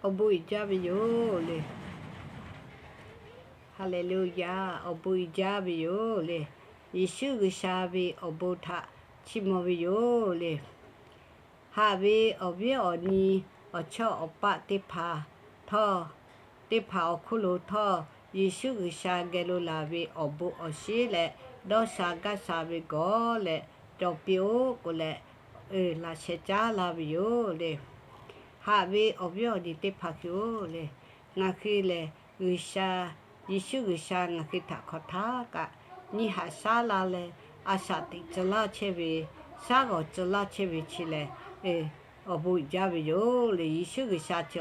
awˬ bon uiˍ jaˇ ve yoˬ le. Haˍleˍluˍyaˍ, awˬ bon uiˍ jaˇ ve yoˬ le. Yeˍsuˆ G'uiˬsha ve awˬ bon htaꞈ chiˇ mvuh ve yoˬ le. Haꞈ ve awˬ viˉ awˬ nyi, awˬ chawˇ awˬ paˆ teˇ hpaˍ htawˇ, teˇ hpaˍ awˬ hk'oˆ lo htawˇ, Yeˍsuˆ G'uiˬsha geh lo laˬ ve awˬ bon awˬ shinˉ leh dawˇ sha gaˇ sha ve gawˬ leh cawˬ piˇ-oˆ k'oˆ leh, laꞈ sheh caˉ laˇ ve yoˬ le. Haꞈ ve awˬ viˉ awˬ nyi teˇ hpaˍ hui-oˬ le, ngaˬ hui lehˬ G'uiˬsha, Yeˍsuˆ G'uiˬsha ngaˬ hui htaꞈ hk'aˬ htaˇ kaꞈ nyi haꞈ shaˉ la leh, a shaꞈ teꞈ tcuh laˇ chehˇ ve, shaˉ g'awˬ tcuh laˇ chehˇ ve chi lehˬ, awˬ bon uiˍ jaˇ ve yoˬ le. Yeˍsuˆ G'uiˬsha chi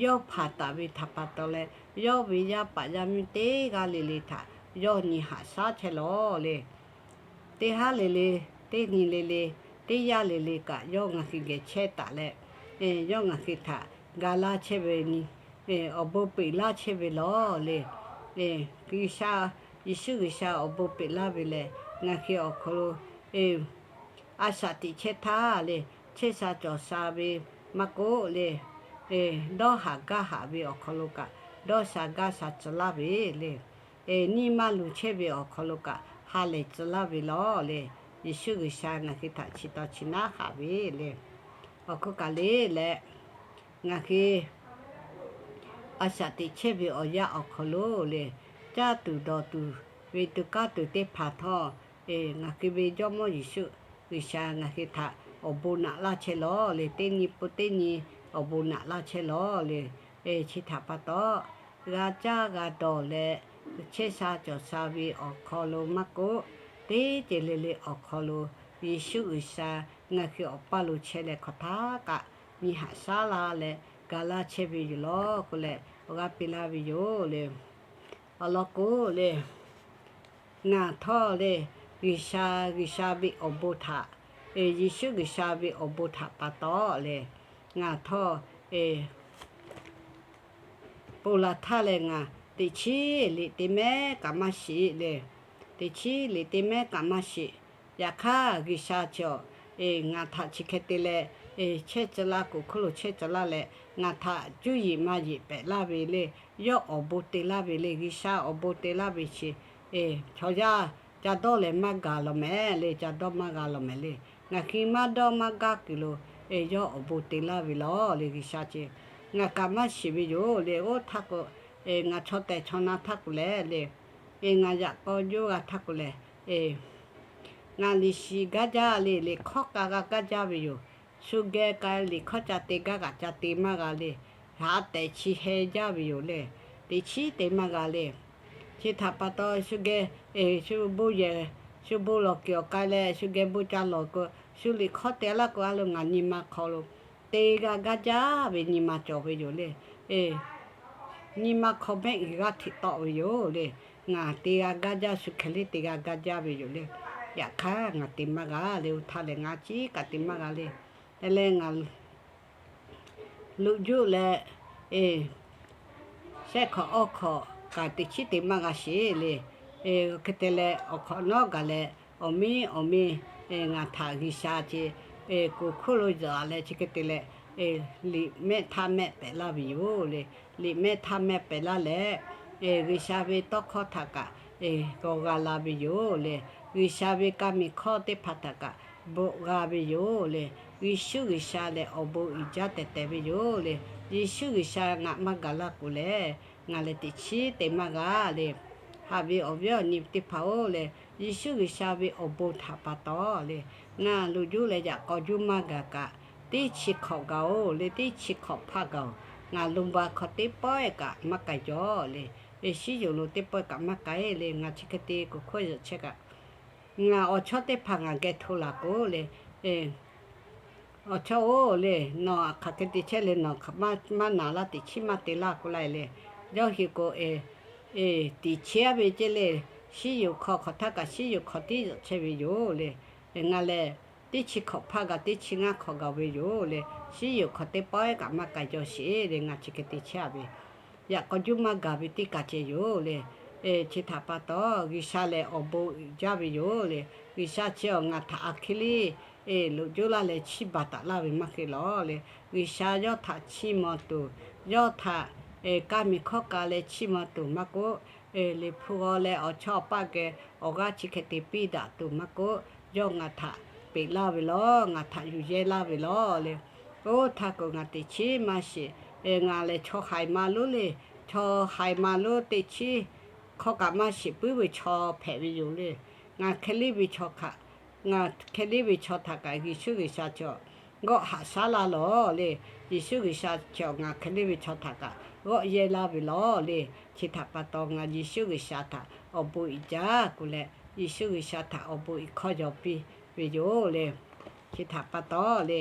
yawˇ hpanˍ taˍ ve htaꞈ pa taw leh, yawˇ ve yaˇ paˍ yaˇ miˇ teˇ g'aˇ le le htaꞈ yawˇ nyi haꞈ shaˉ chehˇ lawˬ le. Teˇ haˉ le le, teˇ nyi le le, teˇ yanˇ le le kaꞈ yawˇ ngaˬ hui geh chehˇ taˍ leh, yawˇ ngaˬ hui htaꞈ ga laˇ chehˇ ve, awˬ bon peꞈ laˇ chehˇ ve lawˬ le. G'uiˬsha, Yeˍsuˆ G'uiˬsha awˬ bon peꞈ laˇ ve lehˬ, ngaˬ hui awˬ hk'aw lo a shaꞈ teꞈ chehˇ htaˇ le, chehˇ sha cawˬ sha ve maˇ k'oˆ le, dawˇ haˍ gaˇ haˍ ve awˬ hk'aw lo kaꞈ dawˇ sha gaˇ sha tcuh laˇ ve le. Nyi ma luˬ chehˇ ve awˬ hk'aw lo kaꞈ ha lehˬ tcuh laˇ ve lawˬ le. Yeˍsuˆ G'uiˬsha ngaˬ hui htaꞈ chi taw chi naˉ haꞈ ve le. Awˬ hk'oˆ kaꞈ le leh, ngaˬ hui a shaꞈ teꞈ chehˇ ve awˬ yanˇ awˬ hk'aw lo le, caˇ tuˬ dawˬ tuˬ ve tuꞈ kaˉ tuˬ teˇ hpaˍ htawˇ, ngaˬ hui ve Jawˇmawˇ Yeˍsuˆ G'uiˬsha ngaˬ hui htaꞈ awˬ bon naꞈ laˇ chehˇ lawˬ le. Teˇ nyi pun teˇ nyi awˬ bon naꞈ laˇ chehˇ lawˬ le. Chi htaꞈ pa taw, g'a caˇ g'a dawˬ leh chehˇ sha cawˬ sha ve awˬ hk'aw lo maˇ k'oˆ, teˇ ceuˬ le le awˬ hk'aw lo Yeˍsuˆ G'uiˬsha ngaˬ hui awˬ paˇ lo chehˇ leh hk'aˬ htaˇ kaꞈ nyi haꞈ shaˉ la leh ga laˇ chehˇ ve yoˬ lawˬ k'oˆ leh awˬ g'aˇ piˇ laˇ ve yoˬ le. Awˬ lawn k'o le, ngaˬ htawˇ le, G'uiˬsha, G'uiˬsha ve awˬ bon htaꞈ, Yeˍsuˆ G'uiˬsha ve awˬ bon htaꞈ pa taw le, ngaˬ htawˇ ponˬ laˬ htaˇ leh ngaˬ teꞈ chiˉ liꞈ te mehˉ kaꞈ maˇ shiˍ le. Teꞈ chiˉ liꞈ te mehˉ kaꞈ maˇ shiˍ. Yaꞈ hk'aˇ G'uiˬsha chi awˬ, ngaˬ htaꞈ chi hk'e te leh chehˇ tcuh laˇ, kuˬ hk'oˆ lo chehˇ tcuh laˇ leh ngaˬ htaꞈ cuˇ yiˍ maˇ yiˍ pehꞈ laˇ ve le. Yawˇ awˬ bon te laˇ ve le. G'uiˬsha awˬ bon te laˇ ve chi chaw yaˇ ca dawˇ leh maˇ gaˬ lawˬ mehˍ le. Ca dawˇ maˇ g'a lawˬ mehˍ le. Ngaˬ hui maˇ dawˇ maˇ gaˇ kuiˬ lo yawˇ awˬ bon te laˇ ve lawˬ le. G'uiˬsha chi ngaˬ kaꞈ maˇ shiˍ ve yoˬ le. Oˇ htaˇ k'o, ngaˬ chaw tehˬ chaw na htaˇ k'o leh le, ngaˬ yaꞈ k'aw juˇ g'a htaˇ k'o leh, ngaˬ liꞈ shiˍ gaˇ jaˇ le. Liꞈ hk'awˇ k'a g'a gaˇ jaˇ ve yoˬ. Shu geh k'ai liꞈ hk'awˇ ca te gaˇ kaꞈ ca te maˇ g'a le. Haꞈ tehˬ chi heh jaˇ ve yoˬ le. Teꞈ chiˉ te maˇ g'a le. Chi htaꞈ pa taw shu geh, shu bon yehˬ, shu bon lawˬ kuiˬ awˬ k'ai leh shu geh bon ca lawˬ k'o, shu liꞈ hk'awˇ te laˇ k'o a lo ngaˬ nyi ma hk'aw lo te g'a gaˇ jaˇ ve nyi ma cawˬ ve yoˬ le. Nyi ma hk'aw mehˆ g'uiˬ g'aˇ hteꞈ tawˆ ve yoˬ le. Ngaˬ te g'a gaˇ jaˇ, shu hkeh liˇ te g'a gaˇ jaˇ ve yoˬ le. Yaꞈ hk'aˇ ngaˬ te maˇ g'a le. Oˇ htaˇ lehˬ ngaˬ ciˉ kaꞈ te maˇ g'a le. Te leh ngaˬ loꞈ juˆ leh shehˆ hkawꞈ awˇ hkawꞈ kaꞈ teꞈ chiˉ te maˇ g'a sheˍ le. Hk'e te leh awˬ hk'awꞈ nawˉ gaˬ leh awˬ miˇ awˬ miˇ ngaˬ htaꞈ G'uiˬsha chi kuˬ hk'oˆ lo zuhꞈ leh chi hk'e te leh liꞈ mehˆ htaˇ mehˆ pehꞈ laˇ ve yoˬ le. Liꞈ mehˆ htaˇ mehˆ pehꞈ laˇ leh G'uiˬsha ve tawˇ hkawˇ htaꞈ kaꞈ g'awˬ g'a la ve yoˬ le. G'uiˬsha ve ka miˬ hkawˇ teˇ hpaˍ htaꞈ kaꞈ bvuhꞈ g'a ve yoˬ le. Yeˍsuˆ G'uiˬsha lehˬ awˬ bon uiˍ jaˇ tehˬ tehˬ ve yoˬ le. Yeˍsuˆ G'uiˬsha ngaˬ maˇ gaˬ laˇ k'o lehˬ, ngaˬ lehˬ teꞈ chiˉ te maˇ g'a le. Haꞈ ve awˬ viˉ awˬ nyi teˇ hpaˍ-oˬ le, Yeˍsuˆ G'uiˬsha ve awˬ bon htaꞈ pa taw le, ngaˬ loꞈ juˇ leh yaꞈ k'aw juˇ maˇ gaˬ kaꞈ, teˇ chi hk'awꞈ gaˬ-oˬ le, teˇ chi hk'awꞈ hpaˇ gaˬ-oˬ. Ngaˬ lo ba hk'aw teˇ pawehˇ kaꞈ maˇ k'ai jaw le. Shiˉ yoˬ lo teˇ pawehˇ kaꞈ maˇ k'ai le. Ngaˬ chi hk'e te kuˬ hkawˇ yehˬ chehˇ kaꞈ, ngaˬ awˬ chawˇ teˇ hpaˍ ngaˬ geh hto laˬ k'o le, awˬ chawˇ-oˬ le, nawˬ hk'aˬ hk'e te chehˇ le, nawˬ maˇ naˍ laˇ, teꞈ chiˉ maˇ te laˇ k'oˆ laˇ le. Yawˇ hui k'o, teꞈ chiˉ-a ve ceˇ le. Shiˉ yoˬ hk'aw hk'awꞈ htaˇ kaꞈ shiˉ yoˬ hk'aw tiˉ zuhꞈ chehˇ ve yoˬ le. Ngaˬ lehˬ teˇ chi hk'awꞈ hpaˇ gaˬ, teˇ chi ngaˇ hk'awꞈ gaˬ ve yoˬ le. Shiˉ yoˬ hk'aw teˇ pawehˇ kaꞈ maˇ k'ai jaw sheˍ le. Ngaˬ chi hk'e te chehˇ-a ve, yaꞈ k'aw juˇ maˇ gaˬ ve teˇ kaˬ ceh yoˬ le. Chi htaꞈ pa taw G'uiˬsha lehˬ awˬ bon uiˍ jaˇ ve yoˬ le. G'uiˬsha chi awˬ ngaˬ htaꞈ a hkiˇ liˇ loꞈ juˇ laˇ leh chiˇ baˬ taˍ laˇ ve maˇ heˆ lawˬ le. G'uiˬsha yawˇ htaꞈ chiˇ mvuh tuˬ, yawˇ htaꞈ kanˇ miˬ hkawˇ ka leh chiˇ mvuh tuˬ maˇ k'oˆ, liꞈ hpu g'aw leh awˬ chawˇ awˬ paˇ geh awˬ g'aˇ chi hk'e te piˇ daꞈ tuˬ maˇ k'oˆ, yawˇ ngaˬ htaꞈ peꞈ laˇ ve lawˬ, ngaˬ htaꞈ yuˬ yehˇ laˇ ve lawˬ le. Oˇ htaˇ k'o ngaˬ teꞈ chiˉ maˇ shiˍ. Ngaˬ lehˬ chaw haiˬ ma lonˉ le. Chaw haiˬ ma lonˉ teꞈ chiˉ hk'aw kaꞈ maˇ shiˍ puiˉ ve chaw hpehꞈ ve yoˬ le. Ngaˬ hk'e leˇ ve chaw htaꞈ, ngaˬ hk'e leˇ ve chaw htaꞈ kaꞈ Yeˍsuˆ G'uiˬsha chaw g'awˆ haꞈ shaˉ laˇ lawˬ le. Yeˍsuˆ G'uiˬsha chaw ngaˬ hk'e leˇ ve chaw htaꞈ kaꞈ g'awˆ yehˇ laˇ ve lawˬ le. Chi htaꞈ pa taw ngaˬ Yeˍsuˆ G'uiˬsha htaꞈ awˬ bon iˍ jaˇ k'oˆ leh, Yeˍsuˆ G'uiˬsha htaꞈ awˬ bon iˍ hkawˇ yaw piˇ ve yoˬ le. Chi htaꞈ pa taw le,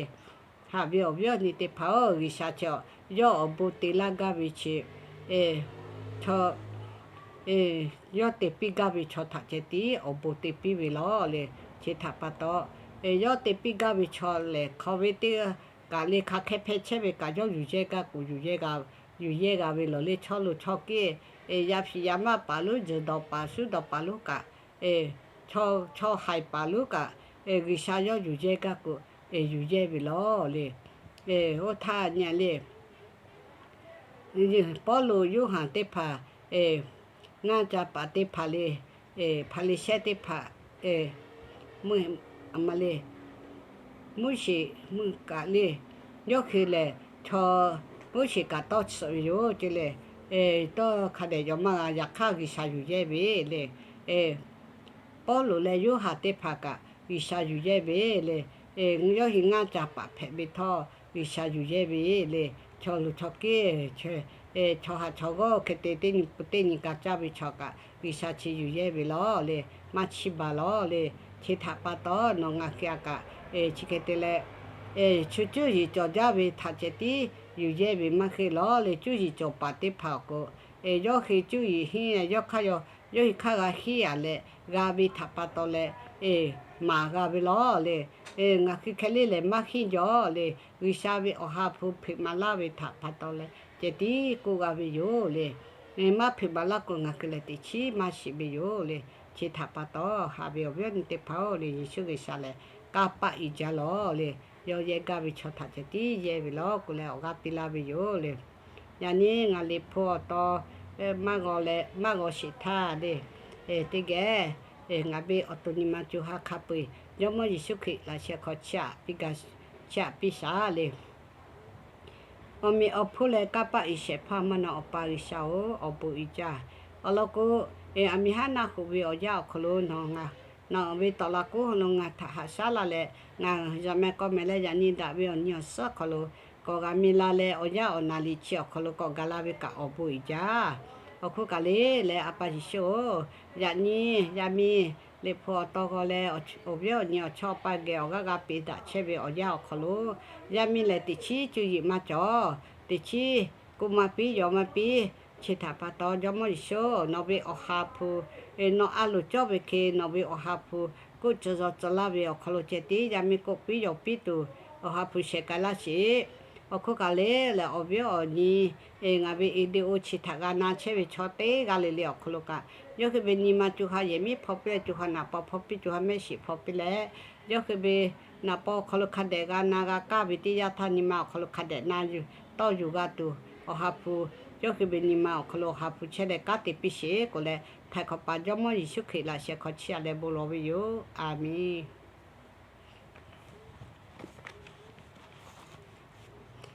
haꞈ ve awˬ viˉ awˬ nyi teˇ hpaˍ-oˬ, G'uiˬsha chaw yawˇ awˬ bon te laˇ gaˇ ve chi, chaw yawˇ te piˇ gaˇ ve chaw htaꞈ ceh tiˉ awˬ bon te piˇ ve lawˬ le. Chi htaꞈ pa taw, yawˇ te piˇ gaˇ ve chaw lehˬ hk'aw ve teˇ g'aˇ kaꞈ le hk'aˬ hk'e hpehꞈ chehˇ ve kaꞈ yawˇ yuˬ yehˇ gaˇ k'o, yuˬ yehˇ g'a ve lawˬ le. Chaw loˍ chaw kiˇ, yaˇ hpiꞈ yaˇ maˇ paˍ lonˉ, tzuhˬ dawˬ paˍ shuˉ dawˬ paˍ lonˉ kaꞈ, chaw haiˬ paˍ lonˉ kaꞈ, G'uiˬsha yawˇ yuˬ yehˇ gaˇ k'o, yuˬ yehˇ ve lawˬ le. Oˇ htaˇ nyi le, Pawˇluꞈ Yoˇhanˬ teˇ hpaˍ, ngaˇ ca paˍ teˇ hpaˍ le, Hpaˍriˍsehˇ teˇ hpaˍ, ma le, Moˉseˍ mvuhˇ kaꞈ le, yawˇ hui lehˬ chaw Moˉseˍ kaꞈ tawˇ tsuhꞈ ve yoˬ ce le. Tawˇ hk'a dehꞈ yaw maˇ g'a. Yaꞈ hk'aˇ G'uiˬsha yuˬ yehˇ ve le. Pawˇluꞈ leh Yoˇhanˬ teˇ hpaˍ kaꞈ G'uiˬsha yuˬ yehˇ ve le. Yawˇ hui ngaˇ ca paˍ hpehꞈ ve htawˇ G'uiˬsha yuˬ yehˇ ve le. Chaw loˍ chaw kiˇ, chaw haꞈ chaw g'awˇ hk'e te teˇ nyi pun teˇ nyi ka caˇ ve chaw kaꞈ G'uiˬsha chi yuˬ yehˇ ve lawˬ le. Maˇ chiˇ baˬ lawˬ le. Chi htaꞈ pa taw nawˬ ngaˬ hui a kaꞈ chi hk'e te leh, chu cuˇ yiˍ cawˬ jaˇ ve htaꞈ ceh tiˉ yuˬ yehˇ ve maˇ heˆ lawˬ le. Cuˇ yiˍ cawˬ paˍ teˇ hpaˍ awˬ k'o, yawˇ hui cuˇ yiˍ hinˉ yawˇ hk'aˇ yaw, yawˇ hui hk'aˇ g'a hinˉ a leh g'a ve htaꞈ pa taw leh, maˍ g'a ve lawˬ le. Ngaˬ hui hk'e le lehˬ maˇ hinˉ jaw le. G'uiˬsha ve Awˬ ha hpu hpeuꞈ maˍ laˇ ve htaꞈ pa taw leh ceh tiˉ k'oˆ g'a ve yoˬ le. Maˇ hpeuꞈ maˍ laˇ k'o ngaˬ hui lehˬ teꞈ chiˉ maˇ shiˍ ve yoˬ le. Chi htaꞈ pa taw haꞈ ve awˬ viˉ awˬ nyi teˇ hpaˍ-oˬ le, Yeˍsuˆ G'uiˬsha lehˬ kanˇ paˆ iˍ jaˇ lawˬ le. Yawˇ yehˇ gaˇ ve chaw htaꞈ ceh tiˉ yehˇ ve lawˬ k'oˆ leh awˬ g'aˇ piˇ laˇ ve yoˬ le. Yaꞈ nyi ngaˬ liꞈ hpu awˬ taw maˇ g'aw leh maˇ g'aw sheˍ htaˇ le, teˇ geh ngaˬ ve awˬ to nyi ma co ha hk'a peu-eˬ Jawˇmawˇ Yeˍsuˆ Hkriꞈ laꞈ sheh hk'aw chiˇ aꞈ piˇ shaˍ le. Awˬ meꞈ awˬ hponˇ leh kanˇ paˆ iˍ shehˍ hpaˇ maˇ na Awˬ pa G'uiˬsha-oˬ, awˬ bon iˍ jaˇ. Awˬ lawn k'o, aˬ miˍ haˉ naˆ hoꞈ ve awˬ yanˇ awˬ hk'aw lo nawˬ ngaˬ, nawˬ ve tawꞈ la k'oˉ hk'aw lo ngaˬ htaꞈ haꞈ shaˉ laˇ leh, ngaˬ yaꞈ meh k'aw meh leh yaꞈ nyi daꞈ ve awˬ nyi awˬ suhˉ hk'aw lo k'awꞈ g'a mi la leh, awˬ yanˇ awˬ naˍ liꞈ chi awˬ hk'aw lo k'awꞈ gaˬ la ve kaꞈ awˬ bon iˍ jaˇ. Awˬ hk'oˆ kaꞈ le leh A pa Yeˍsuˆ-oˬ, yaꞈ nyi yaˇ miˇ liꞈ hpu awˬ taw g'aw leh awˬ viˉ awˬ nyi awˬ chawˇ awˬ paˇ geh awˬ g'aˇ g'a peꞈ daꞈ chehˇ ve awˬ yanˇ awˬ hk'aw lo, yaˇ miˇ lehˬ teꞈ chiˉ cuˇ yiˍ maˇ cawˬ. Teꞈ chiˉ k'oˆ maˇ piˇ yaw maˇ piˇ. Chi htaꞈ pa taw Jawˇmawˇ Yeˍsuˆ nawˬ ve Awˬ ha hpu, nawˬ a loˍ cawˇ ve hk'e nawˬ ve Awˬ ha hpu k'oˆ tcuh yaw tcuh laˇ ve awˬ hk'aw lo ceh tiˉ yaˇ miˇ k'oˆ piˇ yaw piˇ tuˬ Awˬ ha hpu sheh k'ai laˇ sheˍ. Awˬ hk'oˆ kaꞈ le leh awˬ viˉ awˬ nyi ngaˬ ve video chi htaꞈ g'a na chehˇ ve chaw teˇ g'aˇ le le awˬ hk'aw lo kaꞈ, yawˇ hui ve nyi ma co ha yehˬ miˉ hpaw piˇ leh, co ha naˍ paw hpaw piˇ, co ha mehˆ shiˍ hpaw piˇ leh, yawˇ hui ve naˍ paw awˬ hk'aw lo hk'a dehꞈ g'a na g'a kaˇ ve teˇ yanˇ htaˇ nyi ma awˬ hk'aw lo hk'a dehꞈ na yuˬ tawˇ yuˬ g'a tuˬ Awˬ ha hpu, yawˇ hui ve nyi ma awˬ hk'aw lo Awˬ ha hpu chehˇ leh kanˉ te piˇ sheˍ k'oˆ leh, htaiˍ hk'awꞈ paˍ Jawˇmawˇ Yeˍsuˆ Hkriꞈ laꞈ sheh hk'aw chiˇ aꞈ leh bon lawˬ ve yoˬ. A menˬ.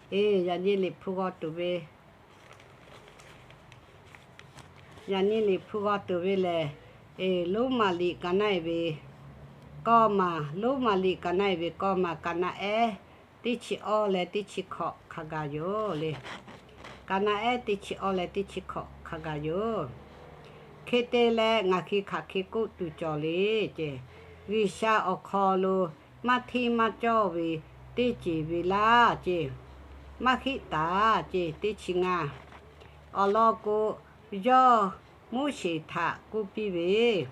Eˬ, yaꞈ nyi liꞈ hpu g'aw tuˬ ve, yaꞈ nyi liꞈ hpu g'aw tuˬ ve lehˬ, eˬ, Roˉmaꞈ liꞈ ka naˆ e ve kawˇ maˬ, Roˉmaꞈ liꞈ ka naˆ e ve kawˇ maˬ, ka naˆ ehˉ teˇ chi awˇ leh teˇ chi hkawꞈ hk'a gaˬ yoˬ le. Ka naˆ ehˉ teˇ chi awˇ leh teˇ chi hkawꞈ hk'a gaˬ yoˬ. Hk'e te leh ngaˬ hui hk'aˬ hk'e k'oˆ tuˬ cawˬ le ce, G'uiˬsha awˬ hk'aw lo maˇ hteˇ maˇ cawˇ ve teˇ ceuˬ ve laˇ ce, maˇ heˆ taˍ ce, teˇ chi ngaˇ. Awˬ lawn k'o, yawˇ Moˉseˍ htaꞈ k'oˆ piˇ ve,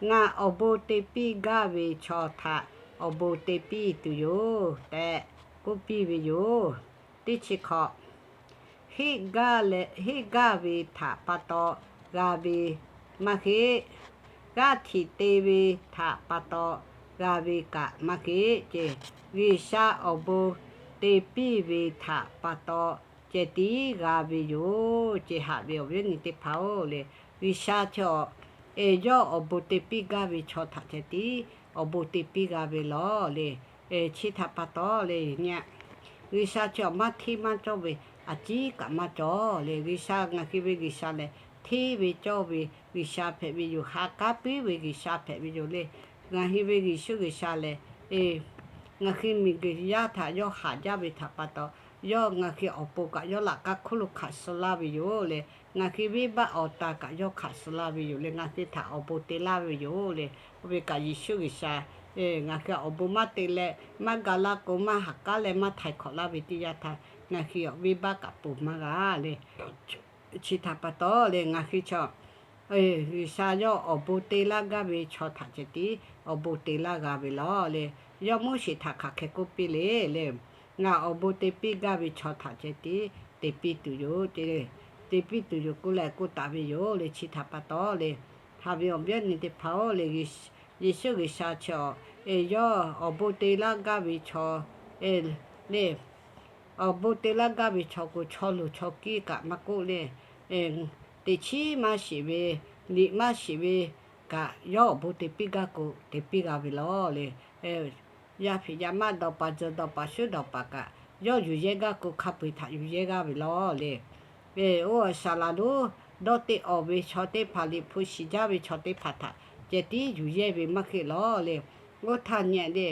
Ngaˬ awˬ bon te piˇ gaˇ ve chaw htaꞈ awˬ bon te piˇ tuˬ yoˬ tehꞈ k'oˆ piˇ ve yoˬ. Teˇ chi hkawꞈ, heˆ gaˇ ve htaꞈ pa taw g'a ve maˇ heˆ. G'aˇ htiꞈ te ve htaꞈ pa taw g'a ve kaꞈ maˇ heˆ ce. G'uiˬsha awˬ bon te piˇ ve htaꞈ pa taw ceh tiˉ g'a ve yoˬ ce. Haꞈ ve awˬ viˉ awˬ nyi teˇ hpaˍ-oˬ le, G'uiˬsha chi awˬ, yawˇ awˬ bon te piˇ gaˇ ve chaw htaꞈ ceh tiˉ awˬ bon te piˇ g'a ve lawˬ le. Chi htaꞈ pa taw le, G'uiˬsha chi awˬ maˇ hteˇ maˇ cawˇ ve a ciˉ kaꞈ maˇ cawˬ le. G'uiˬsha, ngaˬ hui ve G'uiˬsha lehˬ hteˇ ve cawˇ ve G'uiˬsha hpehꞈ ve yoˬ. Ha k'aˉ puiˉ ve G'uiˬsha hpehꞈ ve yoˬ le. Ngaˬ hui ve Yeˍsuˆ G'uiˬsha lehˬ, ngaˬ hui miˬguiˬ yaˇ htaꞈ yawˇ haꞈ jaˇ ve htaꞈ pa taw, yawˇ ngaˬ hui awˬ pon kaꞈ yawˇ laꞈ k'aˉ hkuiˉ lo hkanˍ suh laˇ ve yoˬ le. Ngaˬ hui venˇbaˆ awˬ ta kaꞈ yawˇ hkanˍ suh laˇ ve yoˬ le. Ngaˬ hui htaꞈ awˬ bon te laˇ ve yoˬ le. Oˇ ve kaꞈ Yeˍsuˆ G'uiˬsha ngaˬ hui awˬ bon maˇ te leh, maˇ ga laˇ k'o, maˇ haꞈ k'aˉ leh maˇ htaiˍ hk'awꞈ laˇ ve teˇ yanˇ htaˇ, ngaˬ hui awˬ venˇbaˆ kaꞈ ponˬ maˇ g'a le. Chi htaꞈ pa taw le, ngaˬ hui chaw G'uiˬsha yawˇ awˬ bon te laˇ gaˇ ve chaw htaꞈ ceh tiˉ awˬ bon te laˇ g'a ve lawˬ le. Yawˇ Moˉseˍ htaꞈ hk'aˬ hk'e k'oˆ piˇ le le, ngaˬ awˬ bon te piˇ gaˇ ve chaw htaꞈ ceh tiˉ te piˇ tuˬ yoˬ ce. Te piˇ tuˬ yoˬ k'oˆ leh k'oˆ taˍ ve yoˬ le. Chi htaꞈ pa taw le, haꞈ ve awˬ viˉ awˬ nyi teˇ hpaˍ-oˬ le, Yeˍsuˆ G'uiˬsha chi awˬ, yawˇ awˬ bon te laˇ gaˇ ve chaw le, awˬ bon te laˇ gaˇ ve chaw k'o, chaw loˍ chaw kiˇ kaꞈ maˇ k'oˆ le, teꞈ chiˉ maˇ shiˍ ve, liꞈ maˇ shiˍ ve kaꞈ, yawˇ awˬ bon te piˇ gaˇ k'o te piˇ g'a ve lawˬ le. Yaˇ hpeꞈ yaˇ maˇ dawˬ paˍ, tzuhˬ dawˬ paˍ, shuˉ dawˬ paˍ kaꞈ, yawˇ yuˬ yehˇ gaˇ k'o hk'a peu-eˬ htaꞈ yuˬ yehˇ g'aˇ ve lawˬ le. Oˇ, saˍ laˍ lonˉ dawˇ teˇ awˍ ve chaw teˇ hpaˍ, liꞈ hpu shiˍ jaˇ ve chaw teˇ hpaˍ htaꞈ ceh tiˉ yuˬ yehˇ ve maˇ heˆ lawˬ le. Oˇ htaˇ nyi le,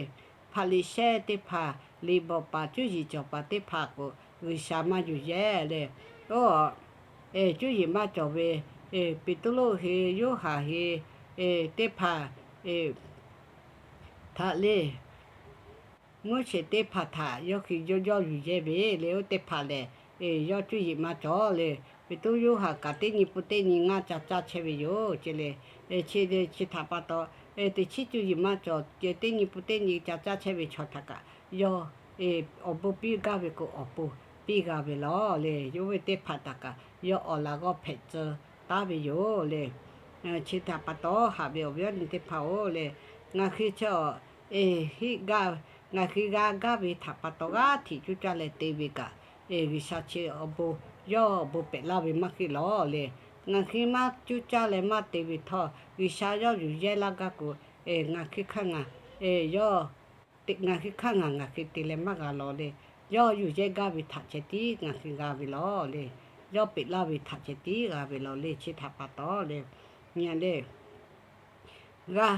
Hpaˍriˍsehˇ teˇ hpaˍ, liꞈ bvuhꞈ paˍ cuˇ yiˍ cawˬ paˍ teˇ hpaˍ k'o, G'uiˬsha maˇ yuˬ yehˇ le. Oˇ, cuˇ yiˍ maˇ cawˬ ve Peˍtruˆ hui, Yoˇhanˬ hui teˇ hpaˍ htaꞈ le, Moˉseˍ teˇ hpaˍ htaꞈ yawˇ hui yawˇ yawˇ yuˬ yehˇ ve le. Oˇ teˇ hpaˍ lehˬ, yawˇ cuˇ yiˍ maˇ cawˬ le. Peˍtruˆ, Yoˇhanˬ kaꞈ teˇ nyi pun teˇ nyi ngaˇ ca caˇ chehˇ ve yoˬ ce le. Chi, chi htaꞈ pa taw, teꞈ chiˉ cuˇ yiˍ maˇ cawˬ, teˇ nyi pun teˇ nyi ca caˇ chehˇ ve chaw htaꞈ kaꞈ yawˇ awˬ bon piˇ gaˇ ve k'o, awˬ pon piˇ g'a ve lawˬ le. Yawˇ ve teˇ hpaˍ htaꞈ kaꞈ yawˇ awˬ laꞈ g'awˇ hpehꞈ tcuh taˉ ve yoˬ le. Chi htaꞈ pa taw, haꞈ ve awˬ viˉ awˬ nyi teˇ hpaˍ-oˬ le, ngaˬ hui chi awˬ, hiˆ gaˇ, ngaˬ hui g'a gaˇ ve htaꞈ pa taw g'aˇ hteꞈ cuˇ caˇ leh te ve kaꞈ, G'uiˬsha chi awˬ bon, yawˇ awˬ bon pehꞈ laˇ ve maˇ heˆ lawˬ le. Ngaˬ hui maˇ cuˇ caˇ leh maˇ te ve htawˇ, G'uiˬsha yawˇ yuˬ yehˇ laˇ gaˇ k'o, ngaˬ hui hk'aˇ ngaˬ, yawˇ ngaˬ hui hk'aˇ ngaˬ ngaˬ hui te leh maˇ g'a lawˬ le. Yawˇ yuˬ yehˇ gaˇ ve htaꞈ ceh tiˉ ngaˬ hui g'a ve lawˬ le. Yawˇ peꞈ laˇ ve htaꞈ ceh tiˉ g'a ve lawˬ le. Chi htaꞈ pa taw le, nyi le, g'a,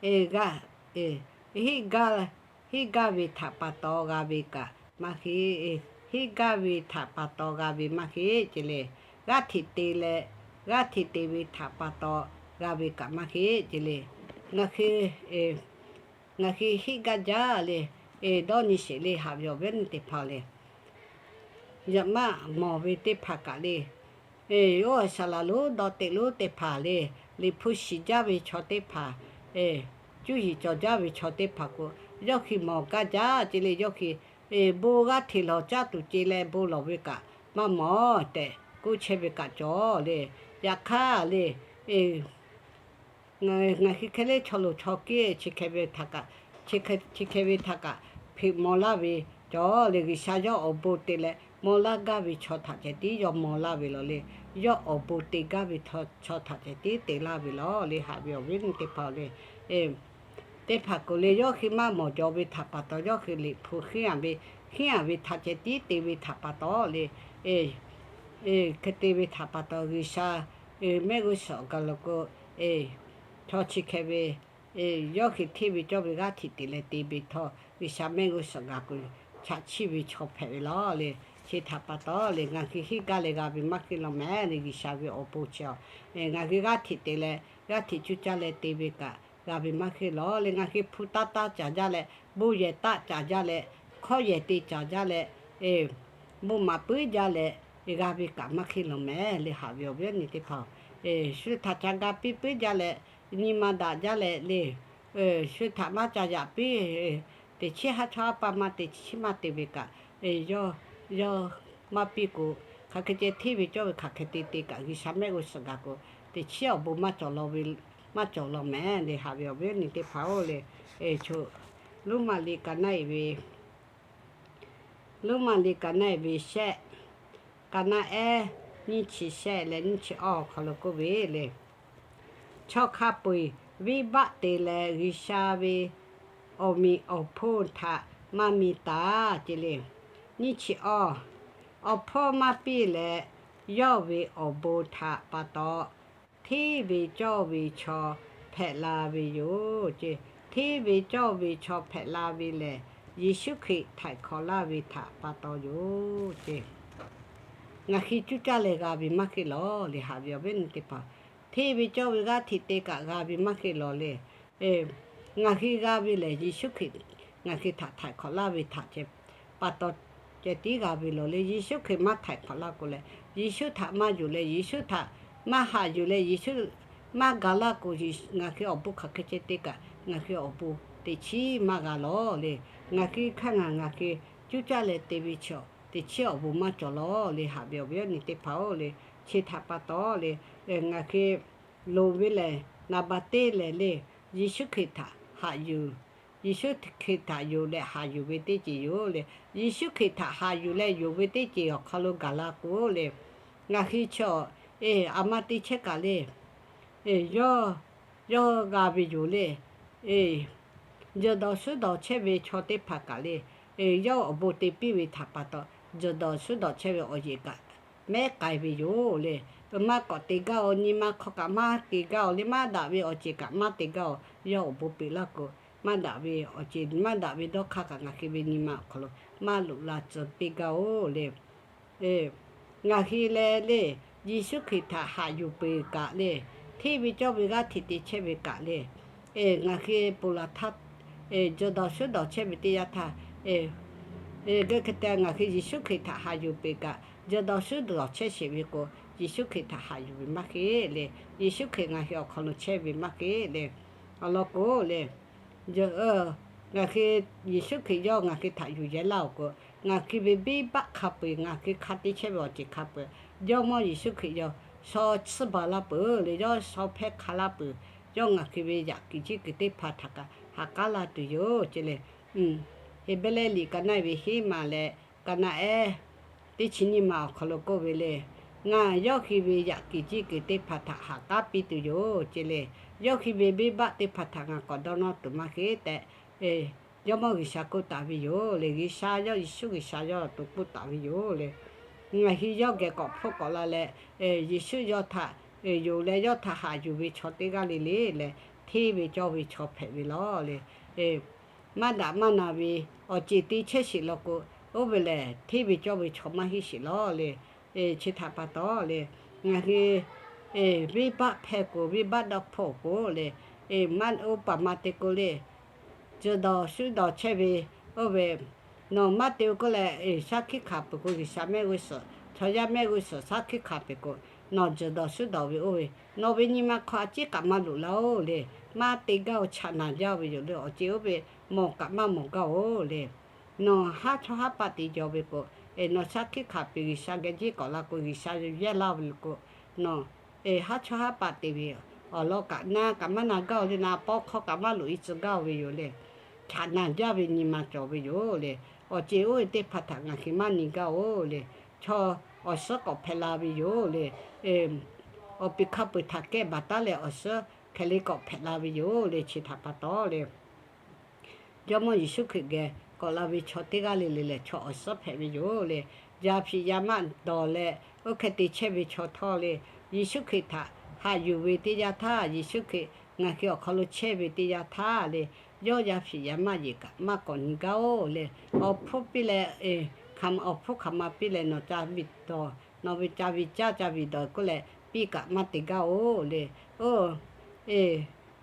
g'a, hiˆ gaˇ, hiˆ gaˇ ve htaꞈ pa taw g'a ve kaꞈ maˇ heˆ. Hiˆ gaˇ ve htaꞈ pa taw g'a ve maˇ heˆ ce le. G'aˇ hteꞈ te leh, g'aˇ hteꞈ te ve htaꞈ pa taw g'a ve kaꞈ maˇ heˆ ce le. Ngaˬ hui, ngaˬ hui hiˆ gaˇ jaˇ le. Dawˇ nyi sheˍ le, haꞈ ve awˬ viˉ awˬ nyi teˇ hpaˍ le. Yaꞈ maˇ mawˬ ve teˇ hpaˍ kaꞈ le, oˇ, saˍ laˍ lonˉ dawˇ teꞈ lonˉ teˇ hpaˍ le, liꞈ hpu shiˍ jaˇ ve chaw teˇ hpaˍ, cuˇ yiˍ cawˬ jaˇ ve chaw teˇ hpaˍ k'o, yawˇ hui mawˬ gaˇ jaˇ ce le. Yawˇ hui bon g'aˇ hteꞈ lawˬ caˇ tuˬ ce leh bon lawˬ ve kaꞈ maˇ mawˬ tehꞈ k'oˆ chehˇ ve kaꞈ cawˬ le. Yaꞈ hk'aˇ le, ngaˬ hui hk'e le chaw loˍ chaw kiˇ chi hk'e ve htaꞈ kaꞈ, chi hk'e ve htaꞈ kaꞈ hpeꞈ maw laˇ ve cawˬ le. G'uiˬsha yawˇ awˬ bon te leh maw laˇ gaˇ ve chaw htaꞈ ceh tiˉ yawˇ maw laˇ ve lawˬ le. Yawˇ awˬ bon te gaˇ ve chaw htaꞈ ceh tiˉ te laˇ ve lawˬ le. Haꞈ ve awˬ viˉ awˬ nyi teˇ hpaˍ le, teˇ hpaˍ k'o le, yawˇ hui maˇ mawˬ jaw ve htaꞈ pa taw, yawˇ hui liꞈ hpu hiˉ aꞈ ve, hiˉ aꞈ ve htaꞈ ceh tiˉ te ve htaꞈ pa taw le, hk'e te ve htaꞈ pa taw G'uiˬsha mehˆ g'uˇ suhˍ gaˬ lo k'o, chaw chi hk'e ve yawˇ hui hteˇ ve cawˇ ve g'aˇ hteꞈ te leh te ve htawˇ, G'uiˬsha mehˆ g'uˇ suhˍ gaˬ k'o, chaꞈ chiˇ ve chaw hpehꞈ ve lawˬ le. Chi htaꞈ pa taw le, ngaˬ hui hiˆ gaˇ leh g'a ve maˇ heˆ lawˬ mehˍ le. G'uiˬsha ve awˬ bon chi awˬ, ngaˬ hui g'aˇ hteꞈ te leh g'aˇ hteꞈ cuˇ caˇ leh te ve kaꞈ g'a ve maˇ heˆ lawˬ le. Ngaˬ hui hpu taˇ taˇ caˍ jaˇ leh, bon yehˬ taˆ caˍ jaˇ leh, hkawˇ yehˬ te caˍ jaˇ leh, bon maˍ puiˉ jaˇ leh g'a ve kaꞈ maˇ heˆ lawˬ mehˍ le. Haꞈ ve awˬ viˉ awˬ nyi teˇ hpaˍ, shu htaꞈ ca ga piˇ puiˉ jaˇ leh, nyi ma daꞈ jaˇ leh le, shu htaꞈ maˇ ca yaꞈ piˇ, teꞈ chiˉ haˉ chawˇ haˉ paˇ maˇ te, chi maˇ te ve kaꞈ, yawˇ, yawˇ maˇ piˇ k'o, hk'aˬ hk'e ceh hteˇ ve cawˇ ve hk'aˬ hk'e te te kaꞈ, G'uiˬsha mehˆ g'uˇ suhˍ gaˬ k'o, teꞈ chiˉ awˬ bon maˇ cawˬ lawˬ ve, maˇ cawˬ lawˬ mehˍ le. Haꞈ ve awˬ viˉ awˬ nyi teˇ hpaˍ-oˬ le, Roˉmaꞈ liꞈ kaˍ naˆ-e ve, Roˉmaꞈ liꞈ kaˍ naˆ-e ve shehˆ, kaˍ naˆ ehˉ, nyiˇ chi shehˆ leh nyiˇ chi awˇ awˬ hk'aw lo k'oˆ ve le, chaw hk'a peu-eˬ venˇbaˆ te leh G'uiˬsha ve awˬ meꞈ awˬ hponˇ htaꞈ maˇ mi taˍ ce le. Nyiˇ chi awˇ, awˬ hpawˇ maˇ piˇ leh yawˇ ve awˬ bon htaꞈ pa taw, hteˇ ve cawˇ ve chaw hpehꞈ la ve yoˬ ce. Hteˇ ve cawˇ ve chaw hpehꞈ la ve lehˬ, Yeˍsuˆ Hkriꞈ htaiˍ hk'awꞈ laˇ ve htaꞈ pa taw yoˬ ce. Ngaˬ hui cuˇ caˇ leh g'a ve maˇ heˆ lawˬ le, haꞈ ve awˬ viˉ awˬ nyi teˇ hpaˍ, hteˇ ve cawˇ ve g'aˇ hteꞈ te kaꞈ g'a ve maˇ heˆ lawˬ le. Ngaˬ hui g'a ve lehˬ, Yeˍsuˆ Hkriꞈ ngaˬ hui htaꞈ htaiˍ hk'awꞈ laˇ ve htaꞈ ce pa taw ceh tiˉ g'a ve lawˬ le. Yeˍsuˆ Hkriꞈ maˇ htaiˍ hk'awꞈ laˇ k'o leh, Yeˍsuˆ htaꞈ maˇ yonˍ leh, Yeˍsuˆ htaꞈ maˇ haꞈ yuˬ leh, Yeˍsuˆ maˇ ga laˇ k'o, ngaˬ hui awˬ bon hk'aˬ hk'e ceh te kaꞈ ngaˬ hui awˬ bon teꞈ chiˉ maˇ g'a lawˬ le. Ngaˬ hui hk'aˇ ngaˬ ngaˬ hui cuˇ caˇ leh te ve chaw teꞈ chiˉ awˬ bon maˇ cawˬ lawˬ le, haꞈ ve awˬ viˉ awˬ nyi teˇ hpaˍ-oˬ le. Chi htaꞈ pa taw le, ngaˬ hui loˍ ve lehˬ, naˍ baˬ teˇ lehˬ le, Yeˍsuˆ Hkriꞈ htaꞈ haꞈ yuˬ, Yeˍsuˆ Hkriꞈ htaꞈ yonˍ leh haꞈ yuˬ ve teˇ ceuˬ yoˬ le. Yeˍsuˆ Hkriꞈ htaꞈ haꞈ yuˬ leh yonˍ ve teˇ ceuˬ awˬ hk'aw lo gaˬ la k'o le, ngaˬ hui chaw, e, aˬ ma te chehˇ kaꞈ le, e, yawˇ, yawˇ g'a ve yoˬ le. E, jehˬ dawˬ shuˉ dawˬ chehˇ ve chaw teˇ hpaˍ kaꞈ le, e, yawˇ awˬ bon te piˇ ve htaꞈ pa taw, jehˬ dawˬ shuˉ dawˬ chehˇ ve awˬ yeˬ kaꞈ mehˉ k'ai ve yoˬ le. Maˇ k'awꞈ te gaˇ-oˬ, nyi ma hk'aw kaꞈ maˇ te gaˇ-oˬ le, maˇ daꞈ ve awˬ ceuˬ kaꞈ maˇ te gaˇ-oˬ. Yawˇ awˬ bon peꞈ laˇ k'o, maˇ daꞈ ve awˬ ceuˬ maˇ daꞈ ve dawˇ hk'aˇ kaꞈ ngaˬ hui ve nyi ma awˬ hk'aw lo maˇ loꞈ la tcuh piˇ gaˇ-oˬ le. Ngaˬ hui leh le, Yeˍsuˆ Hkriꞈ htaꞈ haꞈ yuˬ peuˬ kaꞈ le, hteˇ ve cawˇ ve g'aˇ hteꞈ te chehˇ ve kaꞈ le, ngaˬ hui ponˬ laˬ htaˇ, jehˬ dawˬ shuˉ dawˬ chehˇ ve teˇ yanˇ htaˇ, geh hk'e te ngaˬ hui Yeˍsuˆ Hkriꞈ htaꞈ haꞈ yuˬ peuˬ kaꞈ, jehˬ dawˬ shuˉ dawˬ chehˇ sheˍ ve k'o, Yeˍsuˆ Hkriꞈ htaꞈ haꞈ yuˬ ve maˇ heˆ le. Yeˍsuˆ Hkriꞈ ngaˬ hui awˬ hk'aw lo chehˇ ve maˇ heˆ le. Awˬ lawn k'o le, ngaˬ hui, Yeˍsuˆ Hkriꞈ yawˇ ngaˬ hui htaꞈ yuˬ yehˇ laˇ-oˬ k'o, ngaˬ hui ve venˇbaˆ hk'a peu-eˬ, ngaˬ hui hk'a te chehˇ ve awˬ ceuˬ hk'a peu-eˬ, Jawˇmawˇ Yeˍsuˆ Hkriꞈ yawˇ shaw tsuhˇ baˬ laˇ peuˬ le, yawˇ shaw hpehˇ hk'a laˇ peuˬ. Yawˇ ngaˬ hui ve yaꞈ kuiˬ jiˇ kuiˬ teˇ hpaˍ htaꞈ kaꞈ ha k'aˉ la tuˬ yoˬ ce le. Heˍbrehˇ liꞈ kaˍ naˆ-e ve hiˉ maˬ leh kaˍ naˆ ehˉ teˇ chi nyiˇ maˬ awˬ hk'aw lo k'oˆ ve le, ngaˬ yawˇ hui ve yaꞈ kuiˬ jiˇ kuiˬ teˇ hpaˍ htaꞈ ha k'aˉ piˇ tuˬ yoˬ ce le. Yawˇ hui ve venˇbaˆ teˇ hpaˍ htaꞈ ngaˬ k'awꞈ dawˇ nawˇ tuˬ maˇ heˆ tehꞈ, Jawˇmawˇ G'uiˬsha k'oˆ taˍ ve yoˬ le. G'uiˬsha yawˇ, Yeˍsuˆ G'uiˬsha yawˇ to k'oˆ taˍ ve yoˬ le. Ngaˬ hui yawˇ geh k'awꞈ hpfuhˆ k'awꞈ la leh, Yeˍsuˆ yawˇ htaꞈ yonˍ leh yawˇ htaꞈ haꞈ yuˬ ve chaw teˇ g'aˇ le le leh, hteˇ ve cawˇ ve chaw hpehꞈ ve lawˬ le. Maˇ daꞈ maˇ na ve awˬ ceuˬ te chehˇ sheˍ law k'o, oˇ ve lehˬ hteˇ ve cawˇ ve chaw maˇ heˆ sheˍ lawˬ le. Chi htaꞈ pa taw le, ngaˬ hui venˇbaˆ hpehˇ k'o, venˇbaˆ dawˇ hpfuhˆ k'o le, maˇ oˇ paˍ ma te k'o le, jehˬ dawˬ shuˉ dawˬ chehˇ ve, oˇ ve, nawˬ maˇ te-o k'oˆ leh, shaˉ hkiˆ hkanˍ peuˬ k'o, G'uiˬsha mehˆ g'uˇ suhˍ, chaw yaˇ mehˆ g'uˇ suhˍ shaˉ hkiˆ hkanˍ peuˬ k'o, nawˬ jehˬ dawˬ shuˉ dawˬ ve oˇ ve, nawˬ ve nyi ma hk'aw a ciˉ kaꞈ maˇ loꞈ laˇ-oˬ le. Maˇ te gaˇ-oˬ, chaꞈ naˬ jaˇ ve yoˬ le. Awˬ ceuˬ oˇ ve mawˬ kaꞈ maˇ mawˬ gaˇ-oˬ le. Nawˬ haˉ chawˇ haˉ paˆ te jaw ve k'o, nawˬ shaˉ hkiˆ hkanˍ peuˬ, G'uiˬsha geh jiˇ k'awꞈ la k'o, G'uiˬsha yehˇ laˇ ve k'o, nawˬ haˉ chawˇ haˉ paˆ te ve awˬ lawn kaꞈ na kaꞈ maˇ na gaˇ-oˬ le. Na paw hk'aw kaꞈ maˇ loꞈ-e tcuh gaˇ-oˬ ve yoˬ le. Chaꞈ naˬ jaˇ ve nyi ma cawˬ ve yoˬ le. Awˬ ceuˬ oˇ ve teˇ hpaˍ htaꞈ ngaˬ hui maˇ nyi gaˇ-oˬ le. Chaw awˬ suhˉ k'awꞈ hpehꞈ la ve yoˬ le. Awˬ piˍ hk'a peu-eˬ htaꞈ kehˇ baˬ taˉ leh awˬ suhˉ hkeh le k'awꞈ hpehꞈ la ve yoˬ le. Chi htaꞈ pa taw le, Jawˇmawˇ Yeˍsuˆ Hkriꞈ geh k'awꞈ la ve chaw teˇ g'aˇ le le lehˬ, chaw awˬ suhˉ hpehꞈ ve yoˬ le. Yaˇ hpiꞈ yaˇ maˆ dawˬ leh oˇ hk'e te chehˇ ve chaw htawˇ le, Yeˍsuˆ Hkriꞈ htaꞈ haꞈ yuˬ ve teˇ yanˇ htaˇ, Yeˍsuˆ Hkriꞈ ngaˬ hui awˬ hk'aw lo chehˇ ve teˇ yanˇ htaˇ le, yawˇ yaˇ hpiꞈ yaˇ maˆ yeˬ kaꞈ maˇ k'awꞈ nyi gaˇ-oˬ le. Awˬ hpfuhˇ piˇ leh, awˬ hpfuhˇ hk'aˬ ma piˇ leh, nawˬ ca viˬ dawˬ, nawˬ ve ca viˬ caˇ ca viˬ dawˬ k'oˆ leh piˇ kaꞈ maˇ te gaˇ-oˬ le. Oˇ,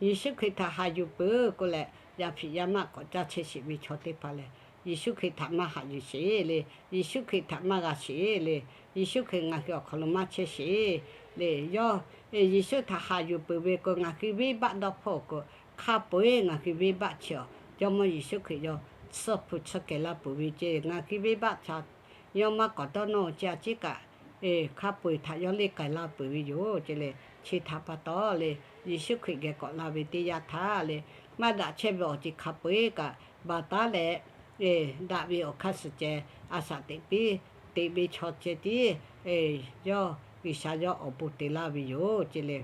Yeˍsuˆ Hkriꞈ htaꞈ haꞈ yuˬ peuˬ k'oˆ leh, yaˇ hpiꞈ yaˇ maˆ k'awꞈ caˇ chehˇ sheˍ ve chaw teˇ hpaˍ lehˬ, Yeˍsuˆ Hkriꞈ htaꞈ maˇ haꞈ yuˬ sheˍ le. Yeˍsuˆ Hkriꞈ htaꞈ maˇ g'a sheˍ le. Yeˍsuˆ Hkriꞈ ngaˬ hui awˬ hk'aw lo maˇ chehˇ sheˍ le. Yawˇ, Yeˍsuˆ htaꞈ haꞈ yuˬ peuˬ ve k'o, ngaˬ hui venˇbaˆ dawˇ hpfuhˆ-oˬ k'o, hk'a peu-eˬ ngaˬ hui venˇbaˆ chi-awˬ, Jawˇmawˇ Yeˍsuˆ Hkriꞈ yawˇ tsuhˇ hpu tsuhˇ kehˬ laˇ peuˬ ve ceˇ. Ngaˬ hui venˇbaˆ chaꞈ yawˇ maˇ k'awꞈ dawˇ nawˇ-oˬ ce, a ciˉ kaꞈ hk'a peu-eˬ htaꞈ yawˇ leˇ k'ai laˇ peuˬ ve yoˬ ce le. Chi htaꞈ pa taw le, Yeˍsuˆ Hkriꞈ geh k'awꞈ la ve teˇ yanˇ htaˇ le, maˇ daꞈ chehˇ ve awˬ ceuˬ hk'a peu-eˬ kaꞈ baˬ taˉ leh, daꞈ ve awˬ hk'aˇ suh ceh, a shaꞈ teꞈ piˇ, teꞈ ve chaw ceh tiˉ, yawˇ G'uiˬsha yawˇ awˬ bon te laˇ ve yoˬ ce le.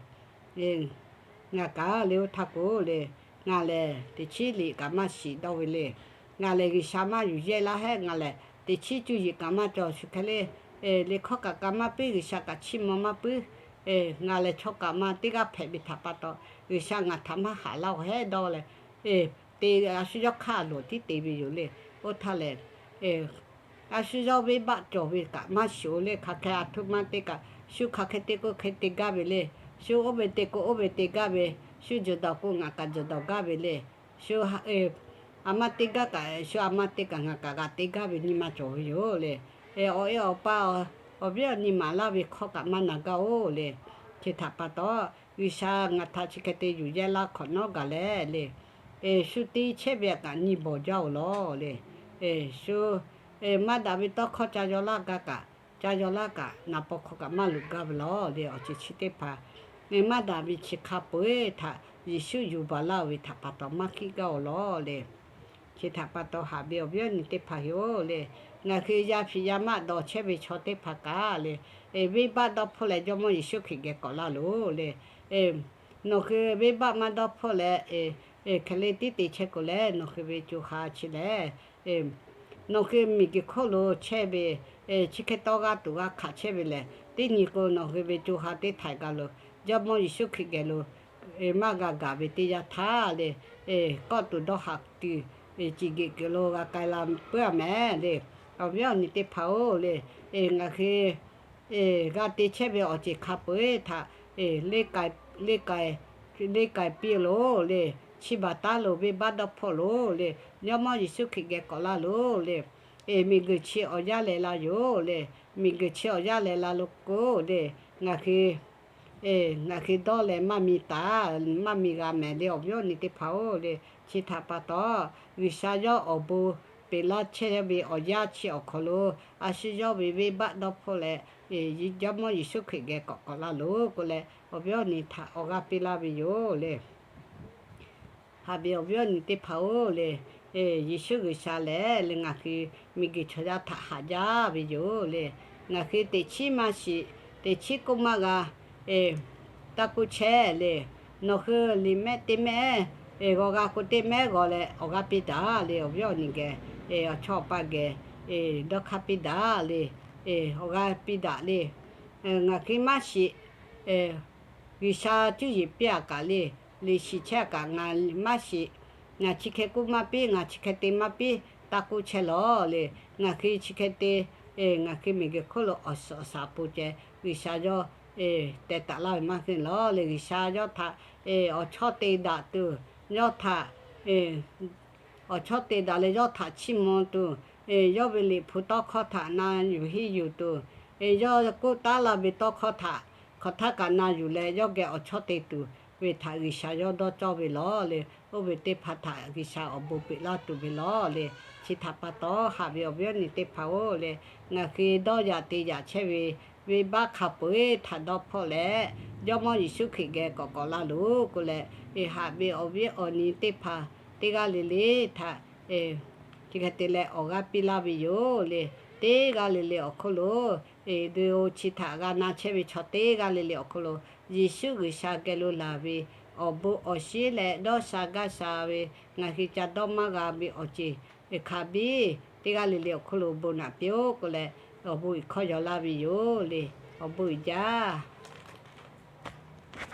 Ngaˬ kaꞈ le oˇ htaˇ k'o le, ngaˬ lehˬ teꞈ chiˉ liꞈ kaꞈ maˇ shiˍ dawˇ ve le. Ngaˬ lehˬ G'uiˬsha maˇ yuˬ yehˇ laˇ hehˉ, ngaˬ lehˬ teꞈ chiˉ cuˇ yiˍ kaꞈ maˇ cawˬ shu hk'e le, le hkawˇ kaꞈ kaꞈ maˇ puiˉ, G'uiˬsha kaꞈ chiˇ mvuh maˇ puiˉ, ngaˬ lehˬ chaw kaꞈ ma teˇ g'aˇ hpehꞈ ve htaꞈ pa taw, G'uiˬsha ngaˬ htaꞈ maˇ haꞈ laˇ-oˬ hehˉ dawˇ leh, te a shu yawˇ hk'aˇ loˍ tiˉ te ve yoˬ le. Oˇ htaˇ lehˬ, a shu yawˇ venˇbaˆ cawˬ ve kaꞈ maˇ shiˍ-oˬ le. Hk'aˬ hk'e a htoꞈ ma te kaꞈ, shu hk'aˬ hk'e te k'o hk'e te gaˇ ve le. Shu oˇ ve te k'o oˇ ve te gaˇ ve, shu jawˬ dawˬ k'o ngaˬ kaꞈ jawˬ dawˬ gaˇ ve le. Shu a ma te gaˇ kaꞈ, shu a ma te kaꞈ ngaˬ kaꞈ g'a te gaˇ ve nyi ma cawˬ ve yoˬ le. Awˬ e awˬ pa, awˬ viˉ awˬ nyi maˍ laˇ ve hkawˇ kaꞈ maˇ na gaˇ-oˬ le. Chi htaꞈ pa taw, G'uiˬsha ngaˬ htaꞈ chi hk'e te yuˬ yehˇ laˇ hk'awꞈ nawˉ gaˬ leh le, shu te chehˇ ve kaꞈ nyi bawˬ jaˇ-oˬ lawˬ le. Shu maˇ daꞈ ve tawˇ hkawˇ ca yaw laˇ gaˇ kaꞈ, ca yaw laˇ kaꞈ, naˍ paw hk'aw kaꞈ maˇ luꞈ gaˇ ve lawˬ le. Awˬ ceuˬ chi teˇ hpaˍ maˇ daꞈ ve chi hk'a peu-eˬ htaꞈ Yeˍsuˆ yuˬ baˬ laˇ-oˬ ve htaꞈ pa taw maˇ hkiˆ gaˇ-oˬ lawˬ le. Chi htaꞈ pa taw haꞈ ve awˬ viˉ awˬ nyi teˇ hpaˍ yoˬ le. Ngaˬ hui yaˇ hpiꞈ yaˇ maˆ dawˬ chehˇ ve chaw teˇ hpaˍ kaꞈ le, venˇbaˆ dawˇ hpfuhˆ leh Jawˇmawˇ Yeˍsuˆ Hkriꞈ geh k'awꞈ laˇ loˬ le. Nawˬ hui venˇbaˆ maˇ dawˇ hpfuhˆ leh, hk'e le tiˉ te chehˇ k'o leh nawˬ hui ve co ha chi lehˬ, nawˬ hui miˬguiˬ hk'oˆ lo chehˇ ve, chi hk'e taw g'a tuˬ g'a hkanˍ chehˇ ve lehˬ, teˇ nyi k'o nawˬ hui ve co ha teˇ htaiˍ gaˬ lo Jawˇmawˇ Yeˍsuˆ Hkriꞈ geh lo maˇ g'a gaˬ ve teˇ yanˇ htaˇ le, kawˆ tuˬ dawˇ haꞈ tuˬ, ciˬ geꞈ kuiˬ lo g'a k'ai la puiˉ-a mehˍ le. Awˬ viˉ awˬ nyi teˇ hpaˍ-oˬ le, ngaˬ hui g'a te chehˇ ve awˬ ceuˬ hk'a peu-eˬ htaꞈ le k'ai piˇ loˬ le. Chi baˬ taˉ lo venˇbaˆ dawˇ hpfuhˆ loˬ le. Jawˇmawˇ Yeˍsuˆ Hkriꞈ geh k'awꞈ laˇ loˬ le. Miˬguiˬ chi awˬ yanˇ leh la yoˬ le. Miˬguiˬ chi awˬ yanˇ leh la lo k'o le, ngaˬ hui ngaˬ hui dawˇ leh maˇ mi taˍ, maˇ mi g'a mehˍ le. Awˬ viˉ awˬ nyi teˇ hpaˍ-oˬ le, chi htaꞈ pa taw, G'uiˬsha yawˇ awˬ bon peꞈ laˇ chehˇ ve awˬ yanˇ chi awˬ hk'aw lo, a shu yawˇ ve venˇbaˆ dawˇ hpfuhˆ leh, Jawˇmawˇ Yeˍsuˆ Hkriꞈ geh k'awꞈ k'awꞈ laˇ loˬ k'oˆ leh, awˬ viˉ awˬ nyi htaꞈ awˬ g'aˇ piˇ laˇ ve yoˬ le. Haꞈ ve awˬ viˉ awˬ nyi teˇ hpaˍ-oˬ le, Yeˍsuˆ G'uiˬsha lehˬ le ngaˬ hui miˬguiˬ chaw yaˇ htaꞈ haꞈ jaˇ ve yoˬ le. Ngaˬ hui teꞈ chiˉ maˇ shiˍ, teꞈ chiˉ k'oˆ maˇ g'a taˇ k'oˆ chehˇ le. Nawˬ hui liꞈ mehˆ teˇ mehˆ g'aw g'a k'o, teˇ mehˆ g'aw leh awˬ g'aˇ piˇ daꞈ le. Awˬ viˉ awˬ nyi geh, awˬ chawˇ awˬ pa geh dawˇ hk'aˇ piˇ daꞈ le. Awˬ g'aˇ piˇ daꞈ le. Ngaˬ hui maˇ shiˍ, G'uiˬsha cuˇ yiˍ piˇ-a kaꞈ le, liꞈ shiˍ chehˇ-a kaꞈ ngaˬ maˇ shiˍ. Ngaˬ chi hk'e k'oˆ maˇ piˇ, ngaˬ chi hk'e te maˇ piˇ, taˇ k'oˆ chehˇ lawˬ le. Ngaˬ hui chi hk'e te, ngaˬ hui miˬguiˬ hk'oˆ lo awˬ suhˍ awˬ shaˍ awˬ pon ceh G'uiˬsha yawˇ teh taˍ laˇ ve maˇ heˆ lawˬ le. G'uiˬsha yawˇ htaꞈ awˬ chawˇ te daꞈ tuˬ, yawˇ htaꞈ awˬ chawˇ te daꞈ leh yawˇ htaꞈ chiˇ mvuh tuˬ, yawˇ ve liꞈ hpu tawˇ hkawˇ htaꞈ na yuˬ henˇ yuˬ tuˬ, yawˇ k'oˆ taˉ laˇ ve tawˇ hkawˇ htaꞈ hk'aˬ htaˇ kaꞈ na yuˬ leh yawˇ geh awˬ chawˇ te tuˬ ve htaꞈ G'uiˬsha yawˇ dawˇ cawˇ ve lawˬ le. Oˇ ve teˇ hpaˍ htaꞈ G'uiˬsha awˬ bon peꞈ laˇ tuˬ ve lawˬ le. Chi htaꞈ pa taw haꞈ ve awˬ viˉ awˬ nyi teˇ hpaˍ-oˬ le, ngaˬ hui dawˇ yaꞈ te yaꞈ chehˇ ve venˇbaˆ hk'a peu-eˬ htaꞈ dawˇ hpfuhˆ leh, Jawˇmawˇ Yeˍsuˆ Hkriꞈ geh k'awꞈ k'awꞈ laˇ loˬ k'oˆ leh, haꞈ ve awˬ viˉ awˬ nyi teˇ hpaˍ teˇ g'aˇ le le htaꞈ chi hk'e te leh awˬ g'aˇ piˇ laˇ ve yoˬ le. Teˇ g'aˇ le le awˬ hk'oˆ lo, video chi htaꞈ g'a na chehˇ ve chaw teˇ g'aˇ le le awˬ hk'oˆ lo, Yeˍsuˆ G'uiˬsha geh lo laˬ ve awˬ bon awˬ shinˉ leh dawˇ sha gaˇ sha ve ngaˬ hui ca dawˇ maˇ g'a ve awˬ ceuˬ hk'a biˇ teˇ g'aˇ le le awˬ hk'oˆ lo bon naꞈ piˇ-oˆ k'oˆ leh, awˬ bon iˍ hkawˇ yaw laˇ ve yoˬ le. Awˬ bon uiˍ jaˇ.